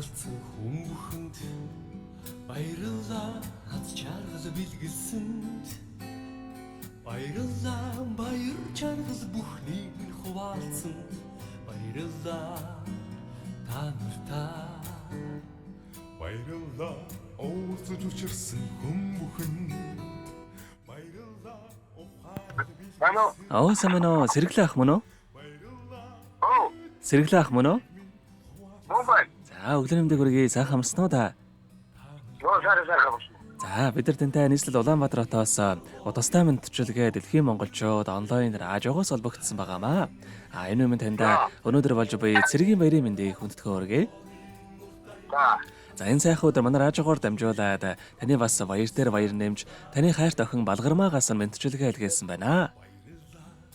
Оролцсон хүн бүхэнд баярлалаа, аз жаргал бэлгэлсэнд. Баярлалаа, баяр жаргал бүхнийг нь хуваалцсанд. Баярлалаа та нартаа. Баярлалаа уулзаж учирсан хүн бүхэнд. Баярлалаа ухаан Алло. Оо, сайн байна уу? Сэргэлэн ах мөн үү? Оо, Сэргэлэн ах мөн үү? мөн байна. За, өглөөний мэндийг хүргэе. Сайхан амарсан уу та? Йоо, сайхан сайхан амарсан. За, бид нар тантай нийслэл Улаанбаатар хотоос тустай мэндчилгээ дэлхийн монголчууд онлайн радиогоос холбогдсон байгаамаа. А энэ өмнө таньда өнөөдөр болж буй цэргийн баярын мэндийг хүндэтгэн хүргэе. За. За, энэ сайхан өдөр манай радиогоор дамжуулаад таны бас баяр дээр баяр нэмж таны хайрт охин Балгармаагаас мэндчилгээ илгээсэн байна.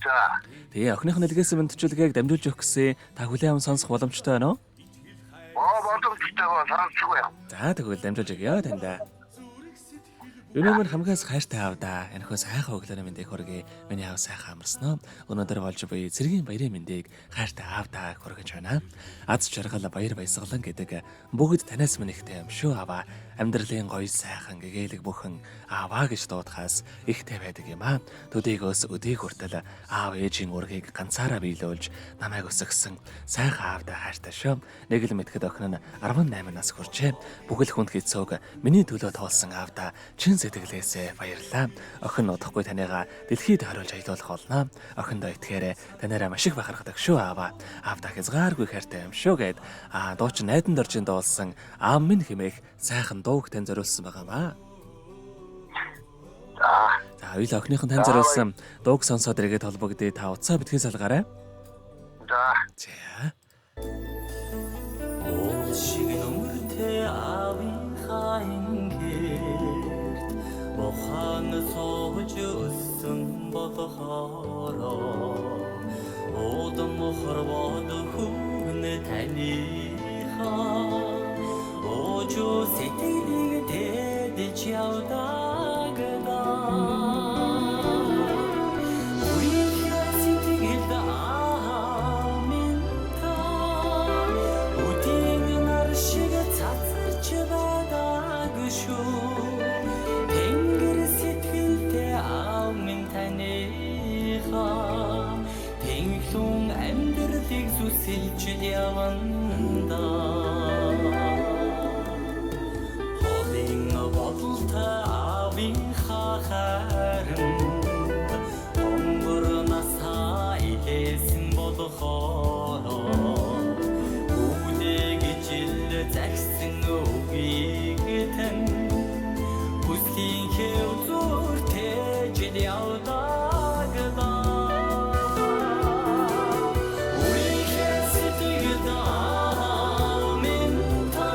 За. Тэгээ охиных нь илгээсэн мэндчилгээг дамжуулж өгөх гэсэн та хүлээн аван сонсох боломжтой байна уу? Оо, боломжтой ба сонсчихгүй. За, тэгвэл дамжуулж өгье таньда. Өнөө минь хамгаас хайртай аавда. Энэхүү сайхан өглөөний мэндийг хүргэе. Миний аав сайхан амарсан уу? Өнөөдөр болж буй цэргийн баярын мэндийг хайртай аавда хүргэж байна. Аз жаргал баяр баясгалан гэдэг бүгд танаас минь ихтэй юм шүү аваа. Амьдралын гоё сайхан гэгээлэг бүхэн ааваа гэж дуудахаас ихтэй байдаг юм аа. Төдийгөөс өдийг хүртэл аав ээжийн ургийг ганцаараа биелүүлж намайг өсгсөн сайхан аавда хайртай шүү. Нэг л мэтгэд охин нь 18 нас хүрчээ. Бүхэл хүнд хэцүүг миний төлөө тоолсон аавда чин сэтгэлээсээ баярлалаа. Охин удахгүй таныгаа дэлхийд хориулж аялуулах болно. Охиндоо итгэхээрээ танаараа маш их бахархдаг шүү ааваа. Аавда хязгааргүй хайртай юм шүү гэд аа дуучин найдан доржин дуулсан аав минь хэмээх сайхан дууг тань зориулсан байгаамаа. За. За, хоёул охиных нь тань зориулсан дууг сонсоод эргээд холбогдъё. Та уцаа битгий салгаарай. За. За. Уул шиг нүртэй аавынхаа ингэрт Бухан сууж өссөн болохоро Удам хорвоод хүүнэ таныхаа Оожо сэтгэлийг тэдэж явдаг. Үрийнхээ сэтгэлд аав минь та Үдийн нар шиг цацарч байдаг шүү. Тэнгэр сэтгэлтэй аав минь таныхаа Тэнхлүн амьдралыг зүсэлж явна. Холын бодолтой аавынхаа хайранд Хонгор насаа илээсэн болохоро Үлээ гэж ил загсан үгийг тань Хүслийнхээ үзүүртэй жил явдаг. Үрийнхээ сэтгэлд аав минь та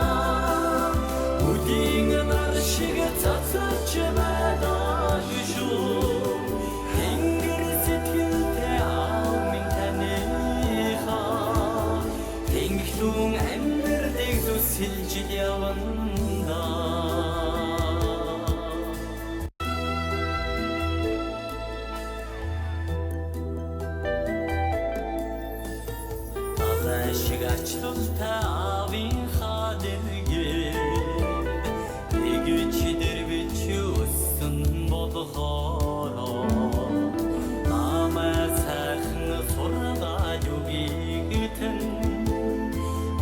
Үдийн нар шиг цацарч байдаг шүү. Тэнгэр сэтгэлтэй аав минь таныхаа Тэнхлүн амьдралыг зүсэлж явна. Далай шиг ачлалтай аавынхаа дэргэд Нэгж дэрвч өссөн болохоро Намай сайхан сургаал үгийгтэн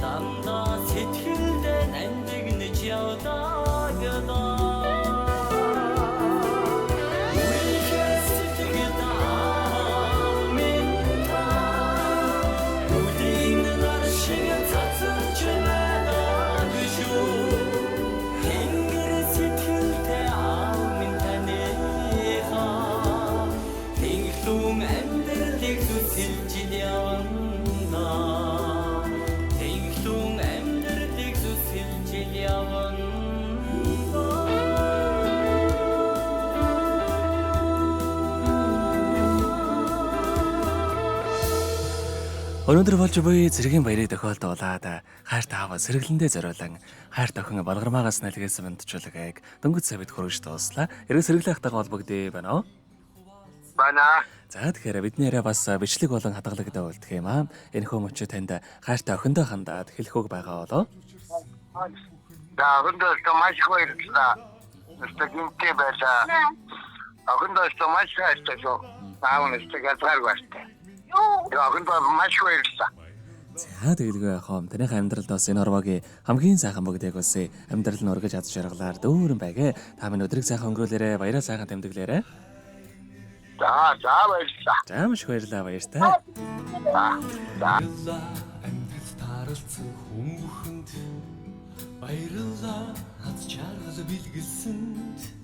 Дандаа сэтгэлдээ нандинж явдаг. Үрийнхээ сэтгэлд аав минь та Үдийн нар шиг цацарч байдаг шүү. Тэнгэр сэтгэлтэй аав минь таныхаа Тэнхлүн амьдралыг зүсэлж явна. Тэнхлүн амьдралыг зүсэлж явна. Өнөөдөр болж буй цэргийн баярыг тохиолдуулаад хайрт аав сэргэлэндээ зориулан хайрт охин Балгармаагаас нэлгээсэн мэндчилгээг дөнгөж савид хүргэж дууслаа. Эрэг сэргэлэн ахтайгаа холбогдъё байна уу? Байна. За, тэгэхээр бидний яриа бас бичлэг болон хадгалагдаа үлдэх юм аа. Энэхүү мөчө танд хайртай охиндоо хандаад хэлэх үг байгаа болов уу? За охиндоо өстө маш их баярлалаа. Өстө гинтэй байлаа. Охиндоо өстө маш их хайртай шүү. Аав нь өстө язгааргүй баяртай. Тэгээ охиндоо маш их баярлалаа. За тэгэлгүй яах вэ? Таных амьдралд бас энэ хорвоогийн хамгийн сайхан бүгдийг үсэ. Амьдрал нь үргэж аз жаргалаар дүүрэн байгээ. Та минь өдрийг сайхан өнгөрүүлээрэ, баяраа сайхан тэмдэглээрэ. За за баярлалаа. За маш их баярлалаа баяртай. За за. Баярлалаа амьдрал тааралцсан хүн бүхэнд. Баярлалаа аз жаргал бэлгэлсэнд.